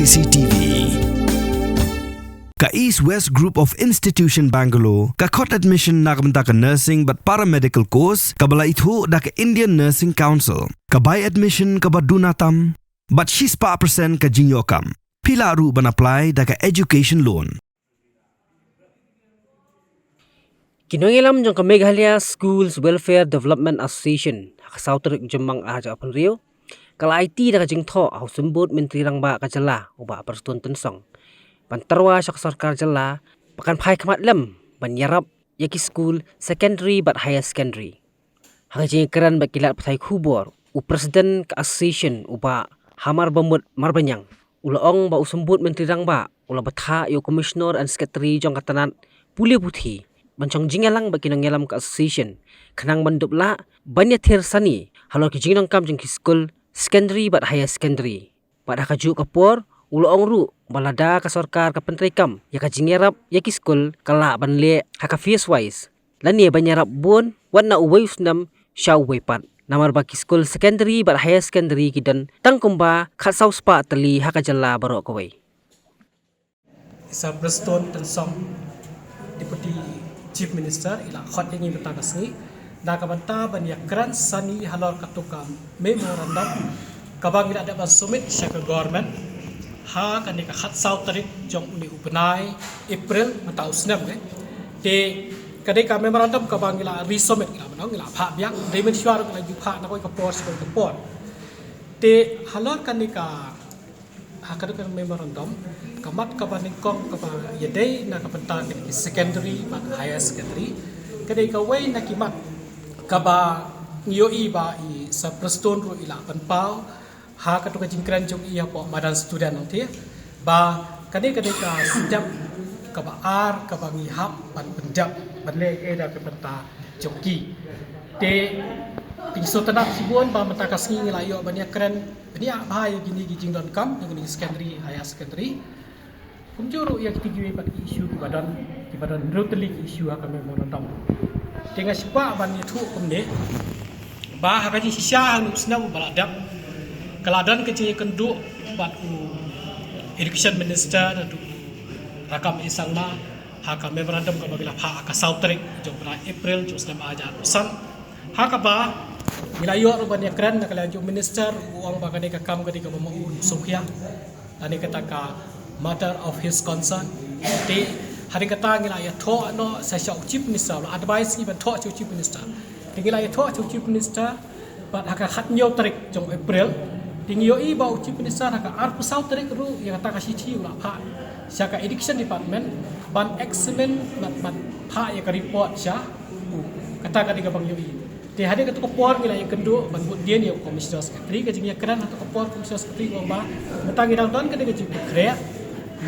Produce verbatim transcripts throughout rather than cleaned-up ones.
C C T V. Ka East West Group of Institution Bangalore ka khot admission na ka bynta ka nursing bad paramedical course kaba la ithuh da ka Indian Nursing Council. Ka bai admission kaba duna tam bad shispah percent ka jingïoh kam. Phi lah ruh ban apply da ka education loan. Ki nongïalam jong ka Meghalaya Schools Welfare Development Association ha ka saw tarik Jymmang ar hajar arphew hynriew ka la aiti da ka jingthoh ha u Symbud Myntri Rangbah ka jylla u Bah Prestone Tynsong ban tyrwa sha ka sorkar jylla ba kan phai khmat lem ban ïarap ïa ki skul secondary bad higher secondary. Ha ka jingkren bad ki lad pathai khubor, u president ka association u Bah Hamar Bamut Marbaniang u la ong ba u Symbud Myntri Rangbah u la bthah ïa u commissioner and secretary jong ka tnat pule puthi ban shong jingïalang bad ki nongïalam ka association khnang ban dup lah ban ïathir sani halor ki jingdonkam jong ki skul secondary bad higher secondary. Bad ha kajuh ka por u la ong ruh ba lada ka sorkar ka pyntreikam ïa ka jingïarap ïa ki skul ka lah ban leh ha ka phase wise lane ban ïarap bun wat na uwei u snem sha uwei pat. Namar ba ki skul secondary bad higher secondary ki don tang kumba khatsaw spah tylli ha ka jylla baroh kawei. Sir Prestone Tynsong, Deputy Chief Minister, i la khot ïa ngi mynta ka sngi na ka bynta ban ïakren sani halor katu ka memorandum kaba ngi la dep ban submit sha ka government ha kane ka khatsaw tarik jong une u bnai April mynta u snem, eh. Te ka dei ka memorandum kaba ngi la resubmit, ngi la, ngi la phah biang, dei mynshuwa ruh ngi la ju phah na kawei ka por sha kawei ka por. Te halor kane ka ha katu ka memorandum, ka mat kaba nyngkong kaba ïadei na ka bynta kine ki secondary bad higher secondary. Ka dei kawei na ki mat kaba ngi ïohi ba i Sir Prestone ruh i la pynpaw ha katu ka jingkren jong i hapoh madan student nangta ba kane ka dei ka step kaba ar kaba ngi hap ban pyndep ban leh ïa ka bynta jong ki. Te ki sngewtynnat shibun ba mynta ka sngi ngi la ïoh ban ïakren bniah bha ïa kine ki jingdonkam jong kine ki secondary, higher secondary. Kumjuh ruh ïa kiti kiwei pat ki issue kiba don, kiba don hynriew tylli ki issue ha ka memorandum. Te nga sngewbha ban ïathuh kumne ba ha ka jingshisha ha u snem uba la dep ka la don ka jingïakynduh bad u Education Minister, Datuk Rakkam A Sangma, ha ka memorandum kaba ki la phah ha ka saw tarik jong u bnai April jong u snem ar hajar arphew san. Ha kaba ngi la ïoh ruh ban ïakren na ka liang jong u minister, u ong ba kane ka kam ka dei kaba ma u sngewkhia lane kata ka matter of his concern. Te hadien kata ngi la ïathoh noh sa sha u chief minister, u la advise ngi ban thoh sha u chief minister. Te ngi la ïathoh sha u chief minister bad ha ka khathynñiew tarik jong April te ngi ïohi ba u chief minister ha ka arphew saw tarik ruh ïa kata ka shithi u la phah sha ka education department ban examine, ban, ban phah ïa ka report sha u. Kata ka dei kaba ngi ïohi. Te hadien katu ka por ngi la ïakynduh ban bud dien ïa u commissioner secretary, ka jingïakren ha katu ka por commissioner secretary u ong ba mynta ngi dang don ka dei ka jingpynkhreh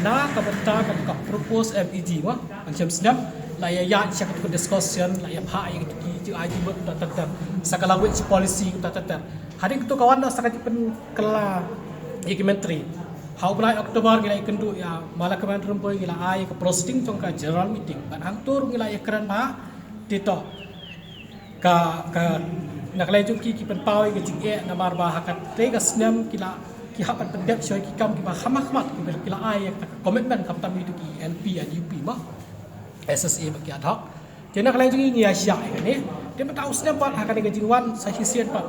na ka bynta katu ka proposed M E D, wa ban shem snem la ïa ïaid sha katu ka discussion, la ïa phah ïa katu ki jingai jingmut kumta ter ter, sa ka language policy kumta ter ter. Hadien katu ka wan noh sa ka jingpynkylla ïa ki myntri. Ha u bnai October ngi la ïakynduh ïa Malakmand Rymbui, ngi la ai ka proceeding jong ka general meeting. Bad hangto ruh ngi la ïakren ba te to ka, ka na ka liang jong ki, ki pynpaw ïa ka jingeh namar ba ha katei ka snem ki la, ki hap ban pyndep shuwa ki kam kiba kham ha khmat, kiba ki la ai ïa ka commitment khamtam ïa ki L P and U P ma S S A bad ki ad hoc. Te na ka liang jong ngi ngi ïa shah ïa kane. Te mynta u snem pat ha kane ka jingwan sa shisien pat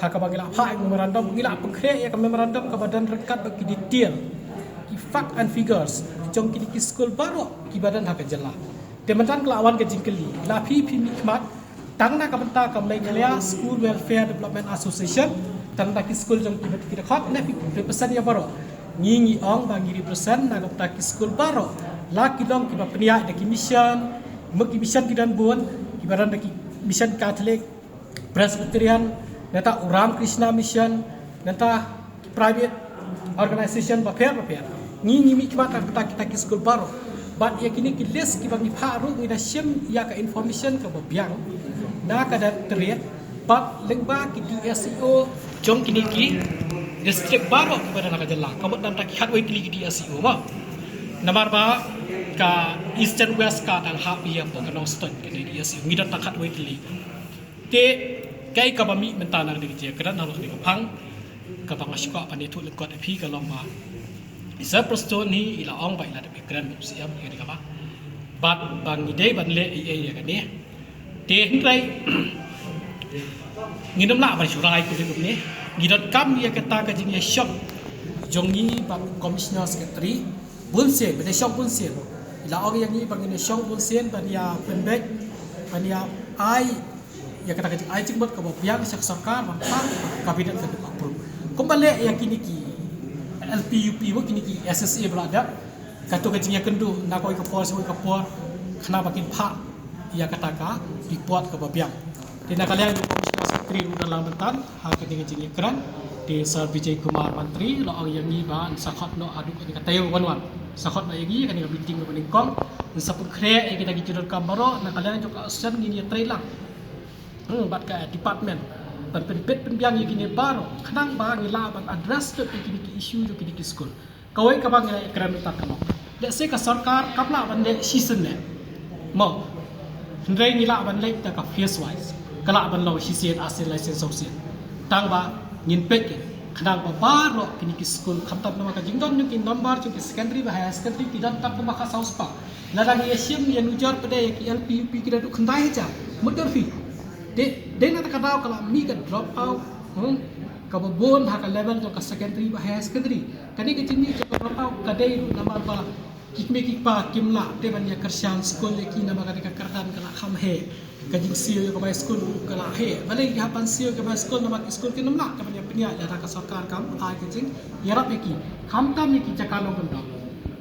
ha kaba ngi la phah ïa ka memorandum, ngi la pynkhreh ïa ka memorandum kaba don ryngkat bad ki detail, ki fact and figures jong kine ki skul baroh kiba don ha ka jylla. Te mynta ka la wan ka jingkylli, la phi phi mihkhmat tang na ka bynta ka Meghalaya School Welfare Development Association, tang na ki skul jong ki, ki dkhot ne phi represent ïa baroh? Ngi ngi ong ba ngi represent na ka bynta ki skul baroh, la ki long kiba pynïaid da ki mission, ma ki mission ki don bun, kiba don da ki mission Catholic, Presbyterian, nangta u Ramakrishna Mission, nangta private organization bapher bapher. Ngi ngi mihkhmat na ka bynta kita ki skul baroh. Bad ïa kine ki list kiba ngi phah ruh ngi da shim ïa ka information kaba biang na ka directorate bad lyngba ki D S E O jong kine ki district baroh kiba don ha ka jylla. Ka mut na ka bynta ki khatwei tylli ki D S E O ma. Namar ba ka Eastern West ka dang hap ïa ka Nongstoiñ ka D S E O, ngi don tang khatwei tylli. Te kaei kaba mih mynta na kane ka jingkren halor kane ka phang, kaba nga sngewkwah ban ïathuh lyngkot ïa phi ka long ba Sir Prestone hi i la ong ba i la dep ïakren bad u CM ïa kane ka ba. Bad ba ngi dei ban leh ei ei ïa kane. Te hynrei ngim lah ban shu rai kumne kumne. Ngi donkam ïa kata ka jingïashong jong ngi bad Commissioner Secretary bun sien, ban ïashong bun sien. I la ong ïa ngi ba ngin ïashong bun sien ban ïa pynbeit, ban ïa ai ïa kata ka jingai jingmut kaba biang sha ka sorkar ban pan ka Cabinet ka dep approve. Kumba leh ïa kine ki LP, UP, mo, kine ki SSA ba la dep. Kato ka jingïakynduh na kawei ka por sha kawei ka por, khnang ba kin phah ïa kata ka report kaba biang. Te na ka liang jong u Commissioner Secretary ruh u don lang bynta ha kane ka jingïakren. Te Sir Vijay Kumar Mantri u la ong ïa ngi ba yn sa khot noh haduh kane ka taïew wan wan. Sa khot noh ïa ngi kane ka meeting kaba nyngkong. Yn sa pynkhreh ïa kita ki jingdonkam baroh, na ka liang jong ka association ngin ïatrei lang, hmm, bad ka department ban pynbit pynbiang ïa kine baroh, khnang ba ngi lah ban address lut ïa kine ki issue jong kine ki skul. Kawei kaba ngi la ïakren mynta ka long, lehse ka sorkar kam lah ban leh shisien leh, mo. Hynrei ngi lah ban leh da ka phase wise. Ka lah ban long shisien, arsien, laisien, sawsien. Tang ba ngin peit khnang ba baroh kine ki skul, khamtam namar ka jingdon jong ki number jong ki secondary bad higher secondary ki don tang kumba ka saw spah. Lada ngi ïashim ïanujor pat ïa ki LP, UP ki la duh khyndai hajar, mutdur phi. Dei, dei na kata ka daw ka la mih ka drop out, hmm, kaba bun ha ka level jong ka secondary bad higher secondary. Kane ka jingmih jong ka drop out ka dei ruh namar ba ki kmie ki kpa kim lah te ban ïa kyrshan skul ïa ki namar kane ka kyrdan ka la kham heh. Ka jingsiew ïa ka bai skul ruh ka la heh. Balei ki hap ban siew ïa ka bai skul namar ki skul kin ym lah te ban ïa pynïaid lada ka sorkar kam ai ka jingïarap ïa ki, khamtam ïa ki jaka nongkyndong.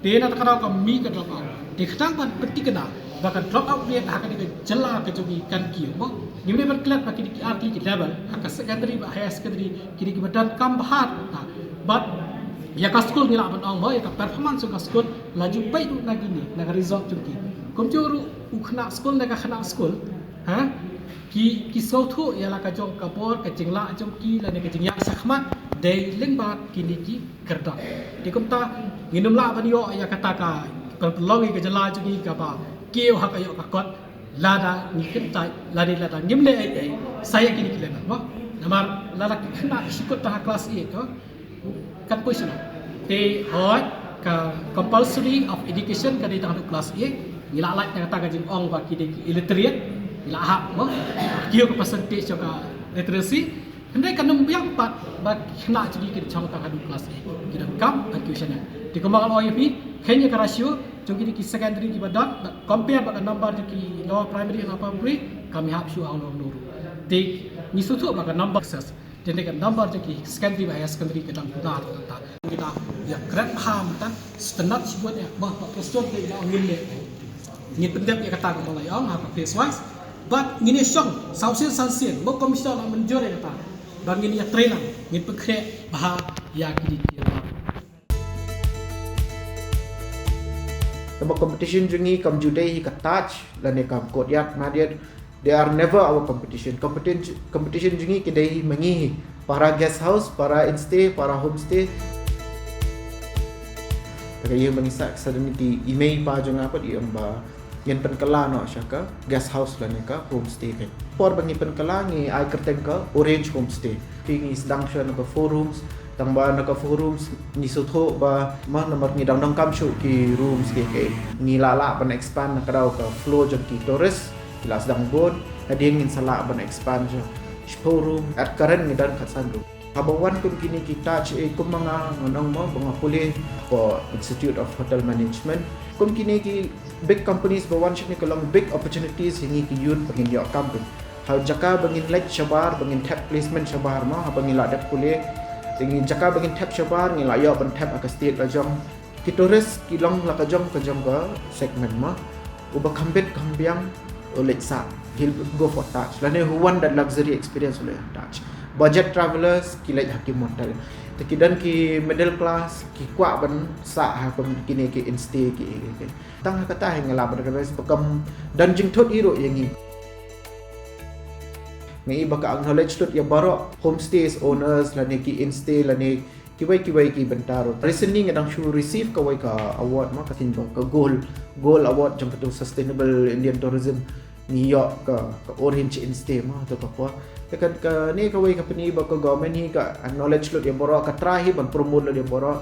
Te na kata ka daw ka mih ka drop out. Te khnang ban pynthikna ba ka drop out rate ha kane ka jylla ka jong ngi kan kiew, mo. Ngim dei ban klet ba kine ki ar tylli ki level ha ka secondary bad higher secondary kine kiba donkam bha. Bad ïa ka skul ngi lah ban ong, mo, ïa ka performance jong ka skul la ju peit ruh na kine, na ka result jong ki. Kumjuh ruh u khynnah skul ne ka khynnah skul, ha, ki, ki sngewthuh ïa la ka jong ka bor, ka jinglah jong ki lane ka jingïaid shakhmat dei lyngba kine ki kyrdan. Te kumta ngin ym lah ban ïoh ïa kata ka, ka pynlong ïa ka jylla jong ngi kaba kiew ha ka ïoh ka kot lada ngi kyntait, lada, lada ngim leh ei ei sa ïa kine ki level, mo. Namar lada ki khynnah ki shu kut tang ha class eight, to kan poi shano? Te hooid, ka compulsory of education ka dei tang haduh class eight. Ngi la lait na kata ka jingong ba ki dei ki illiterate, ngi la hap, mo, kiew ka percentage jong ka literacy. Hynrei kan ym biang pat ba ki khynnah jong ngi kin shong tang haduh class eight, ki donkam ban kiew shane. Te kumba nga la ong ïa phi, khein ïa ka ratio jong kine ki secondary kiba don, compare bad ka number jong ki lower primary, upper primary, kam hap shuh ha u long nuru. Te ngi sngewthuh ba ka number success, te ne ka number jong ki secondary bad higher secondary ka dang pura tang ta. Kita ïa kren ha mynta standard shibun ïa ba, ba Prestone te ïa ngin leh. Ngin pyndep ïa kata kumba la ong ha ka phase wise. Bad ngin ïa shong saw sien san sien, mo, Commissioner la mynjur ïa kata. Ba ngin ïatrei lang, ngin pynkhreh bha ïa kine ki. Te ba competition jong ngi kam ju dei hi ka Taj lane ka Courtyard Marriott. They are never our competition. Competition, competition jong ngi ki dei hi ma ngi hi. Para guest house, para instay, para homestay. Te ka ïing ba ngi sah, sah da ngi, i mei i pa jong nga pat i ong ba ngin pynkylla noh sha ka guest house lane ka homestay ka. Por ba ngi pynkylla ngi ai kyrteng ka Orange Homestay. Phi, ngi sdang shuwa na ka four rooms, tang ba na ka four rooms ngi sngewthuh ba, mo, namar ngi dang donkam shuh ki rooms ki, ki. Ngi lah lah ban expand na ka daw ka flow jong ki tourist, ki la sdang bun, hadien ngin sa lah ban expand sha shiphew room, at current ngi don khatsan room. Haba wan kum kine ki Taj, eh, kum ma nga ngan ong, mo, ba nga pule for Institute of Hotel Management. Kum kine ki big companies ba wan shane ka long big opportunities ïa ngi ki youth ba ngin ïoh kam pyn. Ha jaka ba ngin leit shabar, ba ngin thep placement shabar, mo, haba ngi la dep pule. Te ngi jaka ba ngin thep shabar, ngi la ïoh ban thep ha ka state la jong. Ki tourist ki long la ka jong ka jong ka segment, mo. Uba kham bit kham biang u leit sah, he'll go for Taj. Lane who want that luxury experience u leit Taj. Budget travelers ki leit ha ki motel. Te ki don ki middle class ki kwah ban sah ha kum kine ki instay ki, ki, ki. Tang ha kata hi nga lah ban recommend ba kam don jingthut hi ruh ïa ngi. Nga i ba ka acknowledge lut ïa baroh homestays owners lane ki instay lane kiwei kiwei ki bynta ruh. Recently nga dang shu receive kawei ka award, mo, ka sien ba ka gold, gold award jong katu Sustainable Indian Tourism. Ngi ïoh ka, ka Orange Instay, mo, tu ka por. Te ka, kane kawei ka pyni ba ka government hi ka acknowledge lut ïa baroh, ka try hi ban promote lut ïa baroh.